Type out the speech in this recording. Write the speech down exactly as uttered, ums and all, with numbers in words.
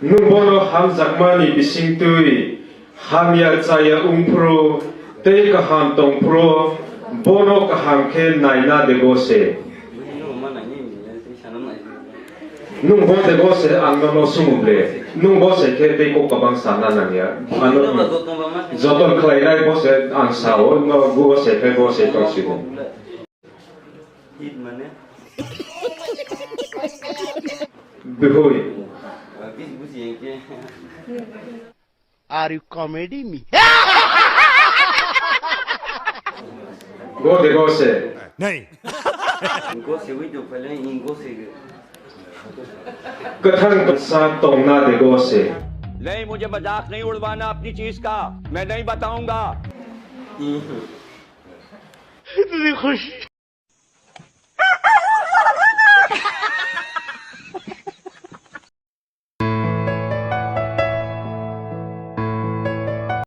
Nwng bono hamjakmani bisingtwi hamya chaya wngphuru tei kaham tongphuru bono kaham khe naina dego se. Nwng bo dego se ang nono sumo ble. Nwng bo se khe tei kok kabang sana nangya. Ano joton khlainai bo se ang sao, no bo se khe bo se tongsigo. Hit mane? Bihoi. Buji buji engke. Are you comedy me? Go de go se. Nahi. Inko se wi do pale inko se. Kathang sa tongna de go se. नहीं, मुझे मजाक नहीं उड़वाना अपनी चीज का। मैं नहीं बताऊंगा। इतनी खुशी,